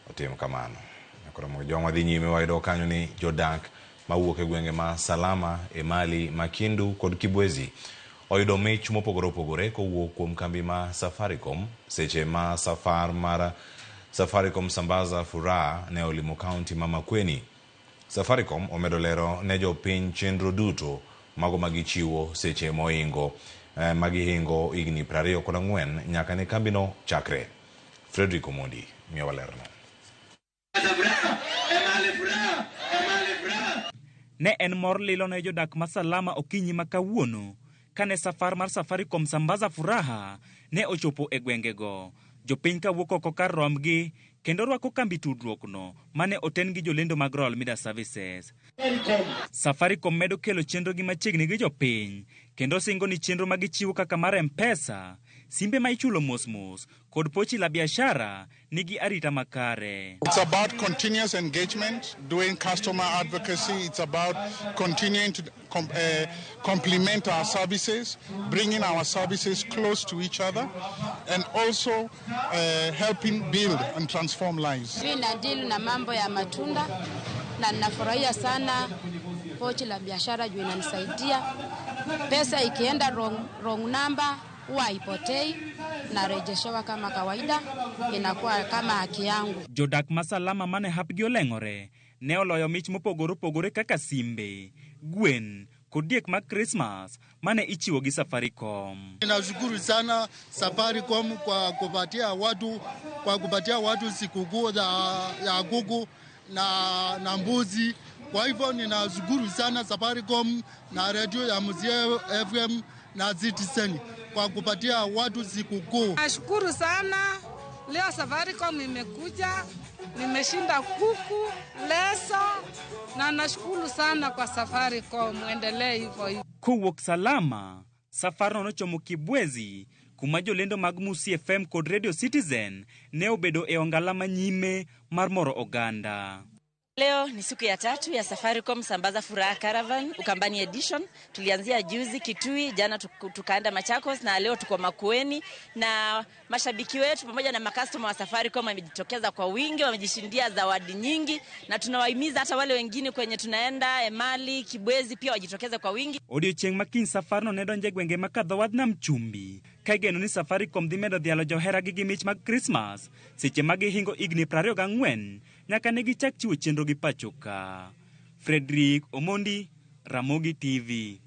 Otim kamano. Koro Jong'wa dhi nyime wayudo kanyo ni jodak mawuok e gwenge ma Salama, Emali, Makindu kod Kibwezi oyudo mich mopogore opogore kowuok kuom kambi ma Safaricom seche ma safar mar Safaricom Sambaza Furaha ne olimo kaunti ma Makueni. Safaricom omedo lero ne jopiny chenro duto mago ma gichiwo seche mohingo magihingo higni 24 nyaka ne kambino chakre. Fredrick Omondi miyowa lerno. Ne en mor lilo ne jodak ma Salama okinyi ma kawuono kane safar mar Safaricom Sambaza Furaha ne ochopo e gwengego. Jopiny kawuok oko kar rombgi kendo rwako kambi tudruokno mane oten gi jolendo mag Royal Media Services. Safaricom medo kelo chenro gi machiegni gi jopiny kendo singo ni chenro ma gichiwo kaka mar M-Pesa, simbe ma ichulo mos mos kod pochi la biashara nigi arita makare. It's about continuous engagement, doing customer advocacy. It's about continuing to complement our services, bringing our services close to each other, and also helping build and transform lives. Mimi na deal na mambo ya matunda na ninafurahia sana pochi la biashara juu inanisaidia. Pesa ikienda wrong number huwa haipotei, narejeshewa kama kawaida, inakuwa kama haki yangu. Jodak ma Salama mane hapgi oleng'ore ne oloyo mich mopogore opogore kaka simbe, gwen kod diek mag Christmas mane ichiwo gi Safaricom. Ninashukuru sana Safaricom kwa kupatia watu sikukuu ya kuku na mbuzi. Kwa hivyo ninashukuru sana Safaricom na redio ya Mzee FM na Citizen kwa kupatia watu sikukuu. Nashukuru sana leo Safaricom imekuja, nimeshinda kuku, leso na nashukuru sana kwa Safaricom, muendelee hivyo hivyo. Kowuok Salama, safarno nochomo Kibwezi kuma jolendo mag Musi FM kod Radio Citizen ne obedo e ongala manyime mar moro oganda. Leo ni siku ya tatu ya Safaricom Sambaza Furaha Caravan Ukambani Edition. Tulianzia juzi Kitui, jana tukaenda Machakos na leo tuko Makueni, na mashabiki wetu pamoja na makastoma wa Safaricom wamejitokeza kwa wingi, wamejishindia zawadi nyingi, na tunawahimiza hata wale wengine kwenye tunaenda Emali, Kibwezi pia wajitokeze kwa wingi. Odiochieng' ma kiny safarno ne donjo e gwenge ma kadho wadh nam chumbi ka igeno ni Safaricom dhi medo dhialo joheragi gi mich mag Krismas seche ma gihingo higni 24 nyaka ne gichak chiwo chenro gi pacho ka. Fredrick Omondi, Ramogi TV.